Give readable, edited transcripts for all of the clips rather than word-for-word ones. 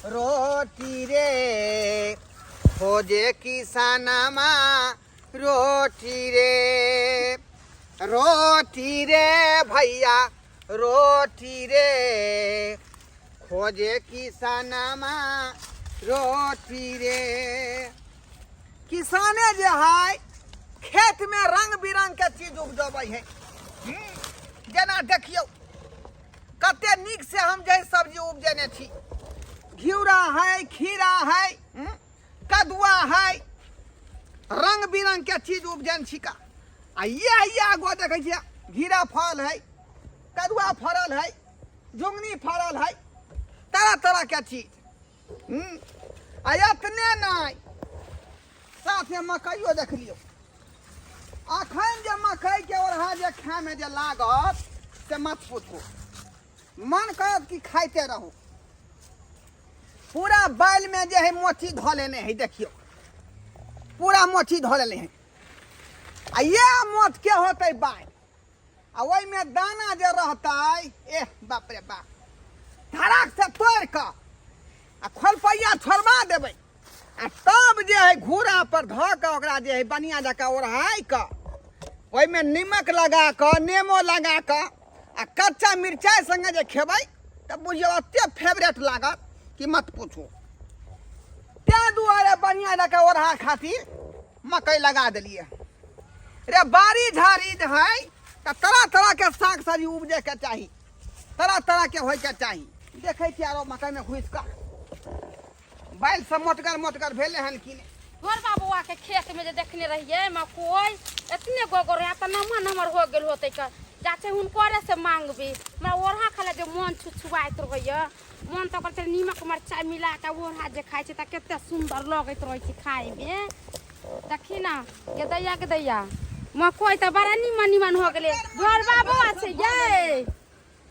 रोटी रे, खोजे किसानमा रोटी रे, रोटी रे भैया रोटी रे, खोजे किसानमा रोटी रे। किसाने जे है खेत में रंग बिरंग के चीज उपजबै है। जेना देखियौ कते नीक से हम जे सब्जी उपजेने छी, घिउरा है, खीरा है, कदुआ है, रंग बिरंग के चीज उपजेने छी का। आ इएह गो देखै छियै घिरा फल है, कदुआ फड़ल है, झुंगनी फड़ल है, तरह तरह के चीज। आ एतने नहि, साथे मकइयो देख लियौ। अखन जे मकइके ओरहा जे खायमे जे लागत से मत पूछू, मन करत कि खाइते रहू। पूरा बैलमे जे है मोची धऽ लेने है, देखियौ पूरा मोची धऽ लेने है। आ इएह मोच के होतै बालि, आ ओहिमे दाना जे रहतै, एह बाप रे बाप, धड़ाक से तोड़ि कऽ आ खोलपैया छोड़बा देबै, आ तब जे है घूरा पर धऽ कऽ ओकरा जे है बढ़िआँ जकाँ ओढ़ाइ कऽ ओहिमे निमक लगा कऽ नेमो लगा कऽ आ कच्चा मिरचाइ सङ्गे जे खेबै तऽ बुझियौ एते फेवरेट लागत कि मत पूछू। ताहि दुआरे बढ़िआँ जकाँ ओढ़ा खातिर मकइ लगा देलियै रे। बाड़ी झाड़ी जे है तऽ तरह तरहके साग सब्जी उपजैके चाही, तरह तरहके होइके चाही। देखै छियै आरो मकइमे घुसि कऽ बैल सब मोटगर मोटगर भेलै हन कि नहि। घरबा बौआ के खेत में जे देखने रहियै मकई एतने गोगर रहे तऽ नमहर नमहर हो गेल होतै का, जाचे हुनकरे से मांगबी। हमरा ओढ़ा खाला जे मन छुछुआइत रहैया, मन तऽ करतै नीमक मरचाइ मिला कऽ ओढ़ा जे खाइ छै तऽ कते सुन्दर लगैत रहै छै खायमे। देखी ना के दैया के दैया मकई तऽ बड़ा निमन निमन हो गेलै। घरबा बौआ छै यै,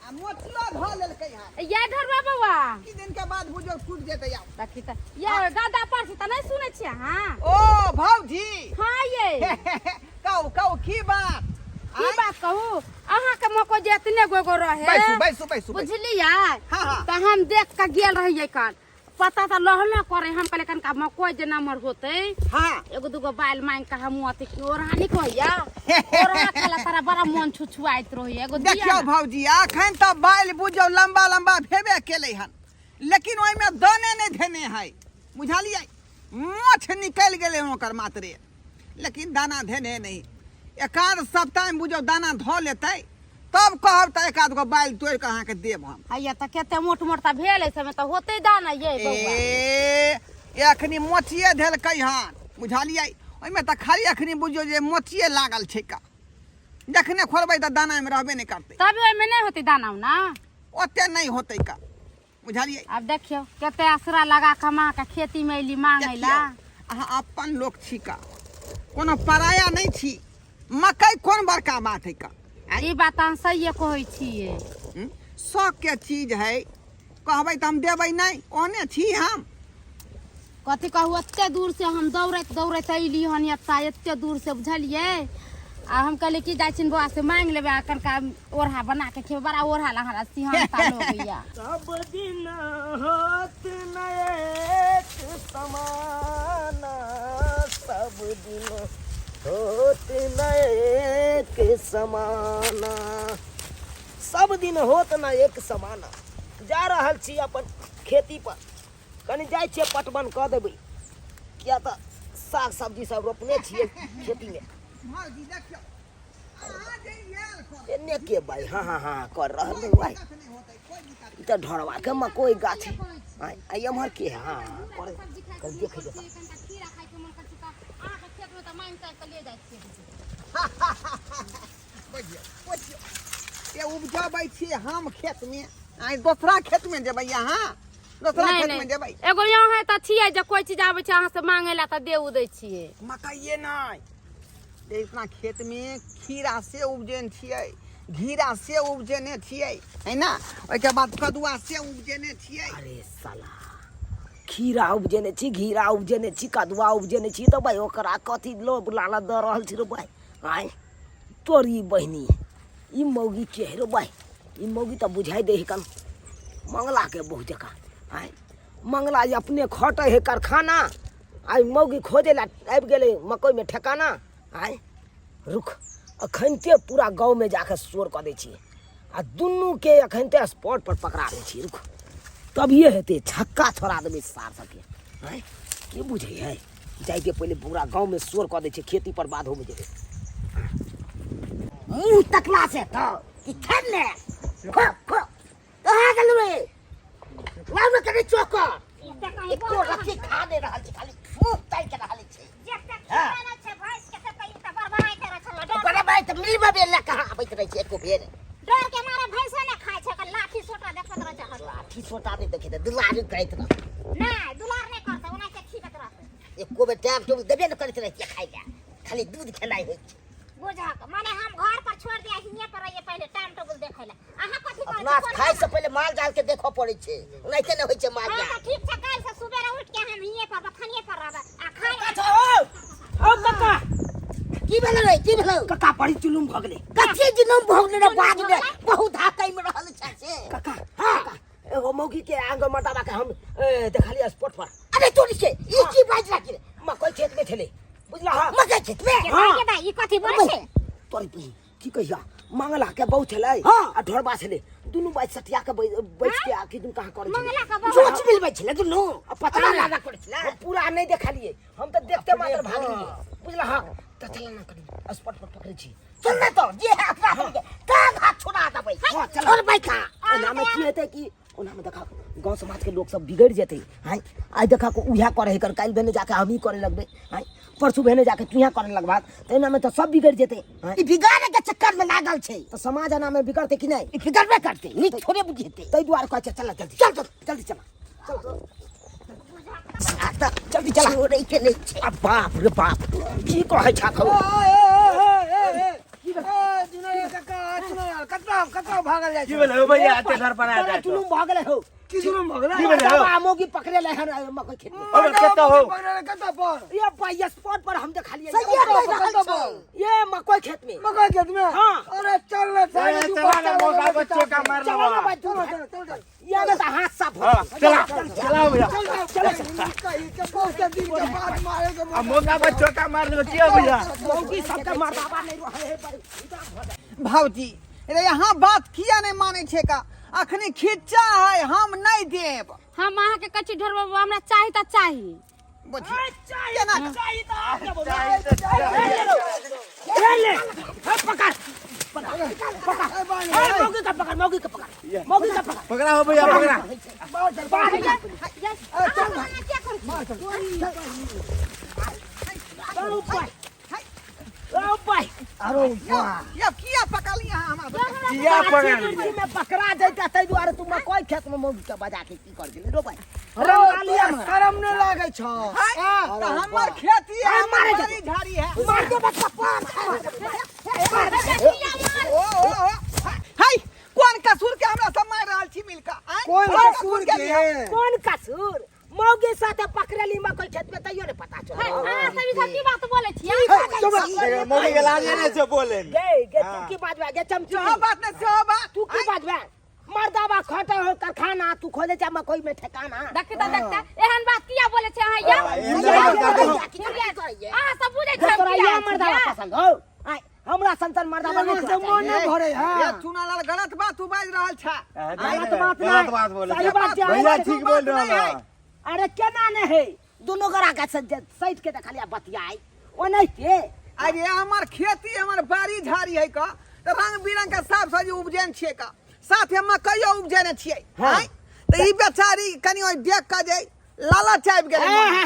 आ मोचियो धऽ लेलकै हन ये ढरबा बौआ, की दिन के बाद बुझो टूट जेतै आब। देखी तऽ ये गदा पर छी तऽ नहि सुनै छियै अहाँ? ओ भौजी। हाँ ये। कहू कहू की बात? की बात कहू, अहाँके मको जे एतने गोगो रहे। बैसू बैसू बैसू। बुझलियै? हाँ, हाँ। तऽ हम देख कऽ गेल रहियै कल, पता तऽ लहलह करे, हम कहलियै कनका मकई जे नमहर होतै, एगो दूगो बालि मांगि कऽ हमहूँ अथी ओढ़ा नहि कहैया, ओढ़ा खाला तारा बड़ा मन छुछुआइत रहैया। एगो दिया देखियौ ना। भौजी, अखन तऽ बालि बुझियौ लम्बा लम्बा भेबे केलै हन, लेकिन ओहिमे दाने नहि धेने है, बुझलियै? मोछ निकलि गेलै ओकर मात्रे, लेकिन दाना धेने नहि। एकाध सप्ताहमे बुझियौ दाना धऽ लेतै तब कहब तऽ एकाध गो बालि तोड़ि कऽ अहाँके देब हम। हैया तऽ कते मोट मोट तऽ भेल एहि समय तऽ होतै दाना ये बौआ। ए एखनी मोचिए धेलकै हन, बुझलियै? ओहिमे तऽ खाली एखनी बुझियौ जे मोचिए लागल छै का, जखने खोलबै तऽ दाना ओहिमे रहबे नहि करतै। तब ओहिमे नहि होतै दाना उना? ओते नहि होतै का, बुझलियै? आब देखियौ कते आसरा लगा कऽ माँ के खेती मे अयली मांगै ला। देखियौ, अहाँ अपन लोक छी का, कोनो पराया नहि छी। मकई कोन बड़का बात है का? ई बात अहाँ सहिए कहै छियै। शौक के चीज है, कहबै तऽ हम देबै नहि, ओहने छी हम। कथी कहू, एते दूर से हम दौड़ैत दौड़ैत अयली हन एतऽ, एते दूर से, बुझलियै? आ हम कहलियै कि जाइ छियनि बौआ से मांगि लेबै आ कनिका ओढ़ा बना के खेबै, बड़ा ओढ़ा ला हमरा सिहन्ता लगैया। सब दिन होत न एक समाना, सब दिन होत न एक समाना, सब दिन होत न एक समाना। जा रहल छी अपन खेती पर, कनि जाइ छियै पटवन कऽ देबै, किया तऽ साग सब्जी सब रोपने छियै खेतीमे। भौजी देखियौ, अहाँ जे आयल कर एने के भाई? हाँ हाँ हाँ कर रहल है भाई। दिक्कत नहि होतै, कोइ दिक्कत ई तऽ ढोरवा के मकई गाछ है। आय आय एम्हर के है? हाँ हाँ करे कल देखे देता। खीरा खाइके मन करै छै तऽ अहाँके खेतमे तऽ मांगि तांगि कऽ ले जाइ छियै। बैठियौ बैठियौ, ये उपजबै छी हम खेतमे, आइ दोसरा खेतमे जेबै अहाँ? दोसरा नहि खेत में नहि जेबै? एगो यहाँ तऽ छियै जे कोइ चीज आबै छै अहाँ से मांगै ला तऽ दे उ दै छियै। मकइए नहि, जे इतना खेत में खीरा से उपजेने छियै, घीरा से उपजेने छियै, है ना? ओहिके बाद कदुआ से उपजेने छियै। अरे साला, खीरा उपजेने छी, घीरा उपजेने छी, कदुआ उपजेने छी, तऽ भाइ ओकरा कथी लोभ लालच दऽ रहल छी रे भाइ? आँय तोरी बहिनी, ई मौगी के है रे भाइ? ई मौगी तऽ बुझाइ दै है कन मंगलाके बहु जकाँ। आँय मंगला ई अपने खटै है कारखाना, आइ मौगी खोजै लए आबि गेलै मकइमे ठेकाना। आइ रुक, अखनते पूरा गाँवमे जाके शोर कऽ दै छियै आ दुनूके अखनते स्पॉट पर पकड़ा दै छियै। रुक, तभिए हेतै, छक्का छोड़ा देबै सार सबके। आँय, के बुझै है? जाइके पहिले पूरा गाँवमे शोर कऽ दै छियै, खेती पर बाध होमे जेबै। मुँह तकला से तऽ कि खेल ले खो खो कहाँ गेलु रे? लाउ ने कनि चोकर। एको रत्ती खा नहि रहल छै, खाली मुँह ताकि रहल छै। बराबर तऽ मिलबे बेर लए कहाँ आबैत रहै छै एको बेर। डर के मारे भैंसो ने खाय छै, ओकर लाठी सोटा देखैत रहै छै हरदम। लाठी सोटा नहि देखैत, दुलारी करैत रहै। नहि, दुलार नहि करतै, ओनाहिते खीबैत रहतै। एको बेर टाइम टेबुल देबे नहि करैत रहै छै खाइ लए, खाली दूध खेनाइ होइ छै। बुझक माने हम घर पर छोड़ दिया, हिये पर रहिए पहले टाइम टेबुल देखै ला। अहाँ कथी करै अपना छी? कोन खाय से पहिले माल जाल के देखऽ पड़ै छै, ओनाहिते नहि होइ छै माल हाँ जाल। तऽ ठीक छै, काल्हि से सुबेरे उठ के हम हिये पर बथानिये पर रहबै आ खाय। ओ काका, की भेलै रे? की भेलै काका? बड़ी जुलुम भऽ गेलै। कथी जुलुम भऽ गेलै रे? बाज रे, बहुत हाकै मे रहल छै से। काका, हां, एगो मौगी के आंग मर्दाबा के हम देखलियै स्पॉट पर। अरे तोरी के, ई की बाज राखी रे? मकई खेत में छलै, बुझला? हां, मकई खेत में। के भाई के भाई, ई कथी बोलै छै? तोरी बहिन की कहिया, मंगला के बहु छलै आ ढोरबा छलै, दुनू बाइ सटिया के बैठ के आ किदन कहाँ करै छलै। मंगला के बहु जोच मिलबै छलै दुनू आ पता नहि लागा करै छलै। हम पूरा नहि देखलियै, हम तऽ देखते मात्र भागलियै, बुझला? हां, तऽ चल ना, कनी स्पॉट पर पकड़ै छी। चल ना तो जे है अपना सबके टांग हाथ छोड़ा देबै। हां, चल। छोड़बै का? ओना में की हेतै कि ओना में देखा गांव समाज के लोग सब बिगड़ जेतै। हां, आइ देखा को उएह करे कर, काल्हि भेने जाके हमही करे लगबै, हां, परसू भेने जाके तू करे लगबा, तऽ एना में तऽ सब बिगड़ जेतै। हां, ई बिगाड़े के चक्कर में लागल छै। तऽ समाज एना में बिगड़तै कि नहि? ई बिगड़बे करतै, नीक थोड़े बुझेतै। ताहि दुआरे कहै छै चल जल्दी, चल चल जल्दी चला, चल आ तऽ जल्दी चला। छोड़ै के नहि छै। आ बाप रे बाप, की कहै छा खौ? की भेलै हो भैया, एते धड़फड़ा बड़ा जाइ छौ? जुलुम भऽ गेलै हौ। की जुलुम भऽ गेलै? की भेलै हौ? बाबा मौगी पकड़े ले हन मकई खेत में। अरे कतऽ हो? पकड़े कतऽ पर? ये भाई, स्पॉट पर हम देखलियै। सही कहि रहल कतऽ छै। पर? ये मकई खेत में। मकई खेत में? हाँ। अरे चल ना, अरे चला ना, मौका को चौका मार चलो ना लेबा। भाई, चल चल चल चल। ये में तो हाथ साफ हो। हाँ, चला चला भैया। चल चल चल, कही के बहुत दिन के बाद मारे के। आ मौका पर चौका मार लेबा की हो भैया? मौगी सबके मर्दाबा नहीं रहे है बड़ी। भौजी रे, यहाँ बात किया नहीं माने छे का? अखनी खिच्चा है, हम नहीं देब। हम अहाँके कहै छी ढोर बाबा, हमरा चाही तऽ चाही। बुझी केना? ले ले, हे पकड़ पकड़ पकड़, हे मौगी का पकड़, मौगी का पकड़, मौगी का पकड़। पकड़ा हो भैया, पकड़ा। ओ भाई, ओ भाई, अरे वाह, या किया पकड़ली अहाँ हमरा सबके? किया पकड़? मिर्ची में पकड़ा जैता, ताहि दुआरे तू मकई खेत में मौगी के बजा के की कर गेली रो भाई? रंगा लिया हमरा। शरम नहीं लागे छौ? हाय, तऽ हमर खेती है, हमर मारे बाड़ी झाड़ी है। मार दे बच्चा पार। ओ ओ ओ, हाय, कोन कसूर के हमरा सब मारि रहल छी मिलका? आँय? कोन कसूर के? कोन कसूर? मौगी साथे पकड़ेली मकई खेत में, तैयो ने पता चल। अहाँ सब ई सब की बात बोलै छियै? मौगी के लाजे नहि छै बोले में। गे गे, तू की बाजबा गे चमची? सेहो बात नहि, सेहो बात। तू की बाजबा? मर्दाबा खटे हो कारखाना, तू खोजे जा मकई में ठेकाना। देखी तऽ देखते, एहन बात किया बोलै छै अहाँ? या अहाँ सब बुझै जे छियै तोरा किया या मर्दाबा छियै? पसंद हो? आय हमरा संतन मर्दाबा नहीं तोरा मोन चाहिए। नहि भरे है। ये चुनालाल, गलत बात तू बाजि रहल छा। गलत बात गलत नहीं। बात बोले सही छै। बात छै। भैया ठीक बोल रहल है। अरे केना नहीं है, दोनों गोरा के सैठ के देखलिया बतियाई ओनाहिते। अरे हमर खेती, हमर बाड़ी झाड़ी है का, तऽ रंग बिरंग के साग सब्जी उपजेने छियै का, साथे मकइयो उपजेने छियै। हाँ। आँय? तऽ ई बेचारी कनि ओहि देख कऽ जे लालच आबि गेलै मोनमे।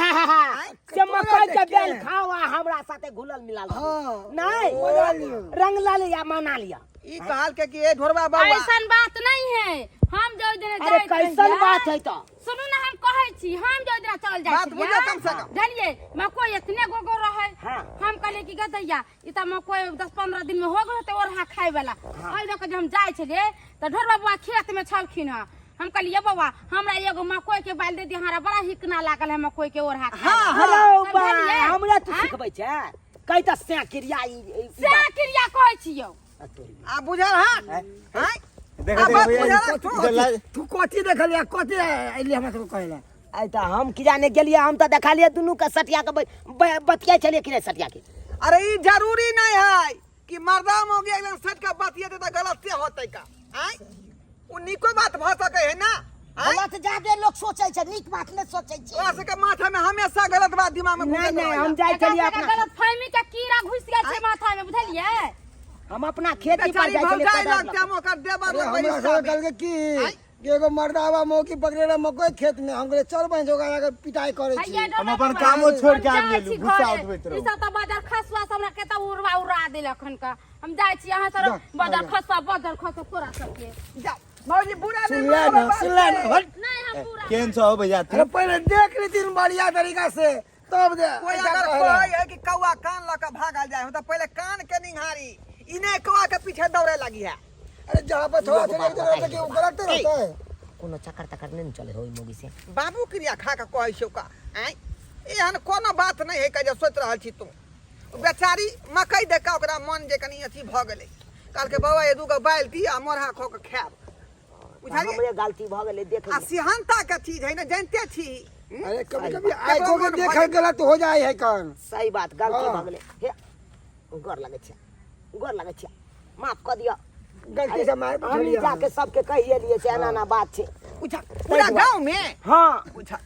से मकई के बेल खाओ आ हमरा साथे घुलल मिलल रहू। हाँ। नहीं रंग ला लिया, मना लिया। ई कहलकै कि ए ढोरबा बाबा, ऐसन बात नहीं है, हम जो दिन अरे कैसन बात है तो? सुनू ना, हम कहै छी, हम जो दिन चल जाइ बात बुझो कम से कम। जानलियै, मकई एतने गोगो रहै। हाँ। हम कहलियै कि गदैया, ई तऽ मकई 10-15 दिन में हो गेल होतै ओरहा खाय वाला। एहि दऽ कऽ जे हम जाइ छलियै तऽ ढोरबा बौआ खेत में छलखिन हँ। हम कहलियै, बौआ, हमरा एगो मकई के बालि दे दिअ, हमरा बड़ा हिकना लागल है मकई के ओरहा खाय हाँ, ला। अरे बा, समझलियै? हमरा तू आँय? सिखबै छै? कहि तऽ से क्रिया ई से क्रिया कहै छियौ। बात। तोरी। आ बुझल हन? आँय? देख आ देख बात भैया, बुझल हन? इधर तू कथी देखलियै, कथी अइली हमरा सबके कहै लए? आइ तऽ हम की जाने गेलियै, हम तऽ देखलियै दुनू के सटिया के बतियाइ छलियै कि नहि सटिया के। अरे ई जरूरी नहीं है कि मर्दा मौगी एकदम सट के बतियेतै तऽ गलते होतै का। आँय, ओ नीको बात भऽ सकै है ना। आँय? गलत जादे लोक सोचै छै, नीक बात नहि सोचै छै। तोरा सबके माथा में हमेशा गलत बात दिमाग में नहि घुसैत नहि रहैया। हम जाइ एकरा छलियै सबके अपना गलत फहमी के कीड़ा घुसि गेल छै माथा में, बुझलियै? हम अपना खेती पर बेचारी जाइ छलियै भौजाई कोदारि लगते लऽ हम ओकर देवर अरे लगबै हमरा रिश्ता सब में। कहलकै कि कि एगो मर्दावा मौकी पकड़े रहे मकई खेत में, हम कहलियै चल बहिन ओकरा जाके पिटाई करै छी। हैया हम डोला अपन बाबा, कामो छोड़ि के हम आबि जाइ गेलहुँ, छी भुस्सा घरे। उठबैत ई रहू। सब तऽ बदर खसुआ सब हमरा के तऽ उड़वा उड़ा देलक हन का। हम जाइ छी अहाँ सब जा, बदर जा। खसुआ बदर खसुआ तोरा सबके। जा मौजी बुरा नहीं सुनले मानबै ना, बात सुनले ना, के। हट। नहीं हम बुरा केहन छौ भैया तू? अरे पहिले देख लेथिन बढ़िया तरीका से तब दे। कोई ऐसा अगर कहला। कहै है कि कौआ कान लऽ के भागल जाय त पहिले कान के निहारी, ई नहीं कौआ के पीछे दौड़े लगी है। अरे जहाँ पर थोड़ा थोड़ा एक जगह कि वो गलत रहता है। कोनो चक्कर तक्कर नहि ने चले हो मोगी से। बाबू क्रिया खा के कहै छौ का। आँय, एहन कोनो बात नहीं है के जे सोचि रहल छी तू। बेचारी मकई देख के ओकरा मन जे कनी अथी भऽ गेलै, कहलकै बौआ ये दूगो बालि दी आ मोरहा खो के खायब। बुझलियै? हमरे गलती भऽ गेलै देख। आ सिहनता के चीज है ने, जानते छी। अरे कभी कभी आंखों के देखल गलत हो जाए है कान। सही बात, गलती हाँ। भऽ गेलै। हे गोर लगै छै, गोर लगै छै, माफ कऽ दिअ। गलती से मार हम बैठलियै। जाके सबके कहि एलियै से एना एना बात छै। बुझा पूरा गाँव में। हाँ बुझा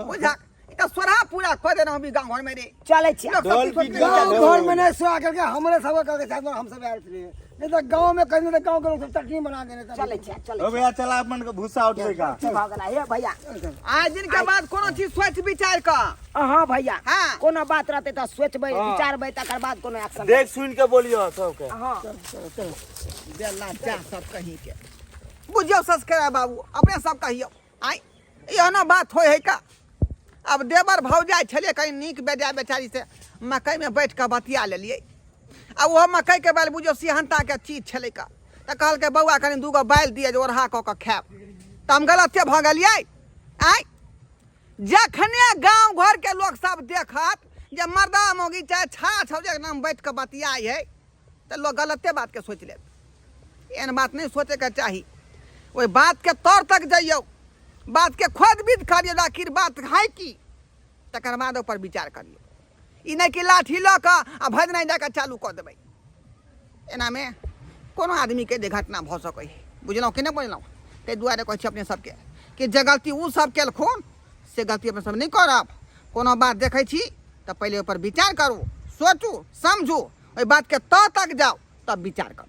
बुझा ई तऽ सोरहा पूरा कऽ देना हम गाँव घर में रे। चलै छी। लोक सब ढोल की सोचने पीट गाँव के घर में नहीं सुआ करके हमरे सब के साथ में हम सब आयल छलियै, नहीं तो गाँव में कहीं नहीं गाँव के लोग सब चटनी बना देने तब। चलै छी, चलै ओ छी। भैया चला अपन के भूसा उठबै का। गलती भऽ गेलै हे भैया। आज दिन के बाद कोनो चीज सोच विचार कऽ। हाँ भैया। हाँ। कोनो बात रहतै तऽ सोचबै हाँ। विचारबै तकर बाद कोनो एक्शन। देख सुन के बोलियो सबके। हाँ बेला जा सब कहीं के बुझियौ सस्करा बाबू अपने सब कहियौ। आइ एहनो बात होइ है का? अब देवर भौजाइ छलियै कहीं नीक बेजाय बेचारी से मकई में बैठ कऽ बतिया लेलियै, आ ओहो मकई के बालि बुझियौ सिहनता के चीज छलै का, तऽ कहलकै बौआ कनि दूगो बालि दिअ जे ओढ़ा कऽ कऽ खायब, तऽ हम गलते भऽ गेलियै। आँय, जखने गाँव घर के लोक सब देखत जे मर्दा मौगी चाहे छाछ हो जे एकदम बैठ कऽ बतियाइ है, तऽ लोक गलते बात के सोचि लेत। एहन बात नहि सोचैके चाही, ओहि बातके तर तक जइयौ, बातके खोदबीद करियौ, आखिर बात है की, तकर बाद ओहिपर विचार करियौ। ई नहि कि लाठी लऽ कऽ आ भजनाइ जा कऽ चालू कऽ देबै। एनामे कोनो आदमीके जे घटना भऽ सकै है, बुझलहुँ कि नहि बुझलहुँ? ताहि दुआरे कहै छी अपने सबके कि जे गलती ओ सब केलखुन से गलती अपने सब नहि करब। कोनो बात देखै छी तऽ पहिले ओहिपर विचार करू, सोचू समझू, ओहि बातके तह तक जाउ तब विचार करू।